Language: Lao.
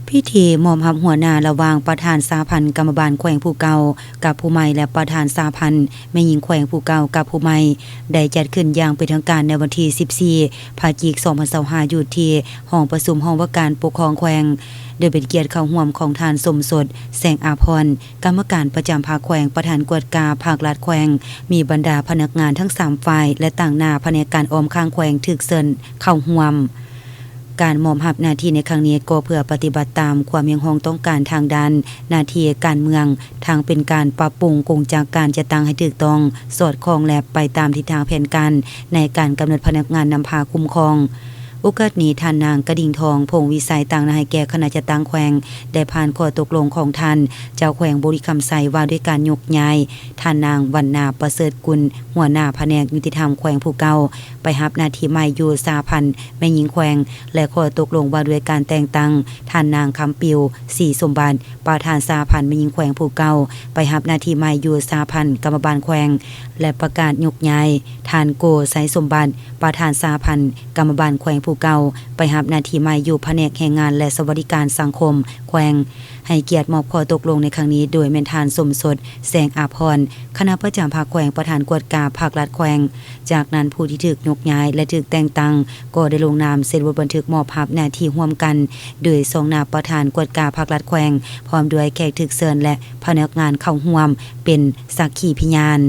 ພິທີມອບຮັບຫົວໜ້າລະຫວ່າງປະທານສະຫະພັນກຳມະບານແຂວງຜູ້ເກົ່າກັບຜູ້ໃໝ່ ແລະ ປະທານສະຫະພັນແມ່ຍິງແຂວງຜູ້ເກົ່າກັບຜູ້ໃໝ່ ໄດ້ຈັດຂຶ້ນຢ່າງເປັນທາງການໃນວັນທີສິບສີ່ ພະຈິກ ສອງພັນຊາວຫ້າ ຢູ່ທີ່ຫ້ອງປະຊຸມຫ້ອງວ່າການປົກຄອງແຂວງ ໂດຍເປັນກຽດເຂົ້າຮ່ວມຂອງທ່ານ ສົມສົດ ແສງອາພອນ ກຳມະການປະຈຳພັກແຂວງ, ປະທານກວດກາພາກລັດແຂວງ, ມີບັນດາພະນັກງານທັງສາມຝ່າຍ ແລະ ຕາງໜ້າພະແນກການອ້ອມຂ້າງແຂວງຖືກເຊີນເຂົ້າຮ່ວມ. ການມອບຮັບໜ້າທີ່ໃນຄັ້ງນີ້ກໍເພື່ອປະຕິບັດຕາມຄວາມຮຽກຮ້ອງຕ້ອງການທາງດ້ານໜ້າທີ່ການເມືອງ, ທັງເປັນການປັບປຸງກົງຈັກການຈັດຕັ້ງໃຫ້ຖືກຕ້ອງ, ສອດຄ່ອງ ແລະ ໄປຕາມທິດທາງແຜນການໃນການກຳນົດພະນັກງານນຳພາຄຸ້ມຄອງ. ໂອກາດນີ້, ທ່ານນາງ ກະດິ່ງທອງ ພົງວິໄສ ຕາງໜ້າໃຫ້ແກ່ຄະນະຈັດຕັ້ງແຂວງ ໄດ້ຜ່ານຂໍ້ຕົກລົງຂອງທ່ານເຈົ້າແຂວງບໍລິຄຳໄຊ ວ່າດ້ວຍການຍົກຍ້າຍທ່ານນາງ ວັນນາ ປະເສີດກຸນ ຫົວໜ້າພະແນກຍຸຕິທຳແຂວງຜູ້ເກົ່າ ໄປຮັບໜ້າທີ່ໃໝ່ຢູ່ສະຫະພັນແມ່ຍິງແຂວງ ແລະ ຂໍ້ຕົກລົງວ່າດ້ວຍການແຕ່ງຕັ້ງທ່ານນາງ ຄຳປິວ ສີສົມບັດ ປະທານສະຫະພັນແມ່ຍິງແຂວງຜູ້ເກົ່າ ໄປຮັບໜ້າທີ່ໃໝ່ຢູ່ສະຫະພັນກຳມະບານແຂວງ ແລະ ປະກາດຍົກຍ້າຍທ່ານ ໂກ ໄຊສົມບັດ ປະທານສະຫະພັນກຳມະບານແຂວງຜູ້ເກົ່າ ໄປຮັບໜ້າທີ່ໃໝ່ຢູ່ພະແນກແຮງງານ ແລະ ສະຫວັດດີການສັງຄົມແຂວງ. ໃຫ້ກຽດມອບຂໍ້ຕົກລົງໃນຄັ້ງນີ້ໂດຍແມ່ນທ່ານ ສົມສົດ ແສງອາພອນ ຄະນະປະຈຳພັກແຂວງ, ປະທານກວດກາພາກລັດແຂວງ. ຈາກນັ້ນ, ຜູ້ທີ່ຖືກຍົກຍ້າຍ ແລະ ຖືກແຕ່ງຕັ້ງ ກໍໄດ້ລົງນາມເຊັນບົດບັນທຶກມອບຮັບໜ້າທີ່ຮ່ວມກັນ ໂດຍຊອງໜ້າປະທານກວດກາພາກລັດແຂວງ ພ້ອມດ້ວຍແຂກຖືກເຊີນ ແລະ ພະນັກງານເຂົ້າຮ່ວມເປັນສັກຂີພະຍານ.